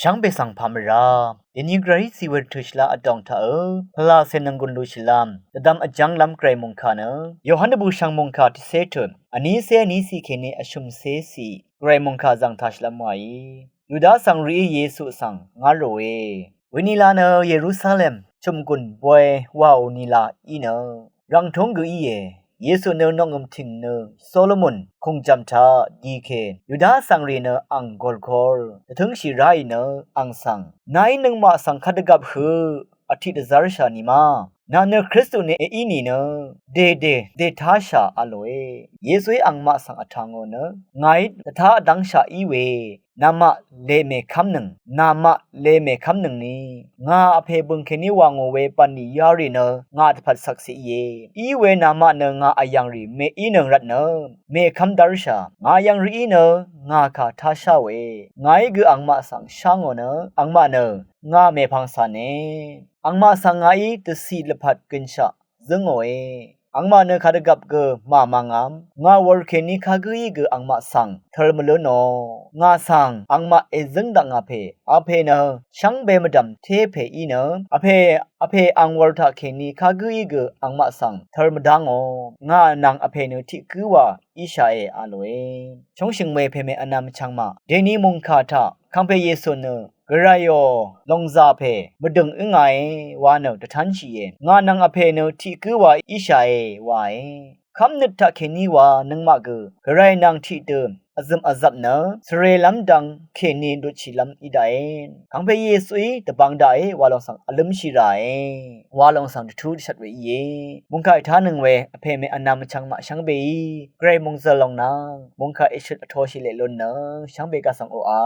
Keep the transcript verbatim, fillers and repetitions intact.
Shvngbe svng pà mvrá, dèní gvray cì we rvtø̀ shvlá vdòng taq ø pvlacè nònggùn lú shvlám dvdvm vjv́nglv́m gvray mòngkà nø Yohan dvbùshv̀ng mòngkà tiqcé tut vnícé vnícì kèní vshø̀mcé cì gvray mòngkà zv̀ng taq shvlv́m wàí. Yuda svng rìí Yesu svng ngá ròe. Wenila nø Yerusalem chø̀mgùn bwe wàò nila í nø rv̀ngtúng gø íe. Yesu nø nòngø̀m tìng nø Solomon kùngjv̀m taq dì kè Yuda svngrì nø ang gòlgòl dvtǿngshì ráì nø ang svng, nàí nøngmaq svng kadvgvp hø vtiq dvzv́rshà nìma, nà nø Kristu nø èí nìnø dèdè dètáshà a lòe. Yesuí angmaq svng vtà ngò nø, ngàí dvtá vdv́ngshà í we, namaq lèmèkv́mnøng, namaq lèmèkv́mnøngni, ngà vpè bø̀ng kèní wà ngò we bv̀nlì yarì nø ngà dvpvt shvkse íe. Í we namaq nø ngà vyv̀ngrì mèínøng rvtnø mèkv́m dv́rshà, ngà yv̀ngrìí nø ngà kà tásháòe. Ngàí gø angmaq svng shá ngò nø angmaq nø ngà mèpvng càne. Angmaq svng ngàí dvcì lvpat gønshaq zǿngòe. Angmaq nø kadvgvp gø màmvngvm, ngà wur kèní kagǿí gø angmaq svng tør mvlǿnò. Ngà svng angmaq èzǿng dakngà pè, vpè nø shvngbe mvdv̀m té pè í nø, vpè, vpè ang wur taq kèní kagǿí gø angmaq svng tør mvdángò. Ngà nvng vpè nø tiq gǿ wa íshàe a lòe. Shóngshø̀ng we pèmè vnvm vchvngmaq, dèní mòngkà taq kangpe Yesu nø, Gvrayò, lòngzà pè mvdø̀ng ǿngàe wa nø dvtánshìe. Ngà nvng vpè nø tiq gǿ wa íshàe wae. Kv́mnøt taqkèní wa nøngmaq gø Gvray nvng tiqdø vzø̀m vzvp nø svrelv́m dvng kèní ndutshìlv́m í daqe. Kangpe Yesuí dvbvng daqe wa lòng svng vlǿmshì ràe. Wa lòng svng dvtú dvshvt we íe. Mòngkà ètánøng we vpèmè vnvm vchvngmaq shvngbeí Gvray mòngzø̀l lòng nvng mòngkà èshøt vtoshì leq lún nø shvngbe gvsvng oqà.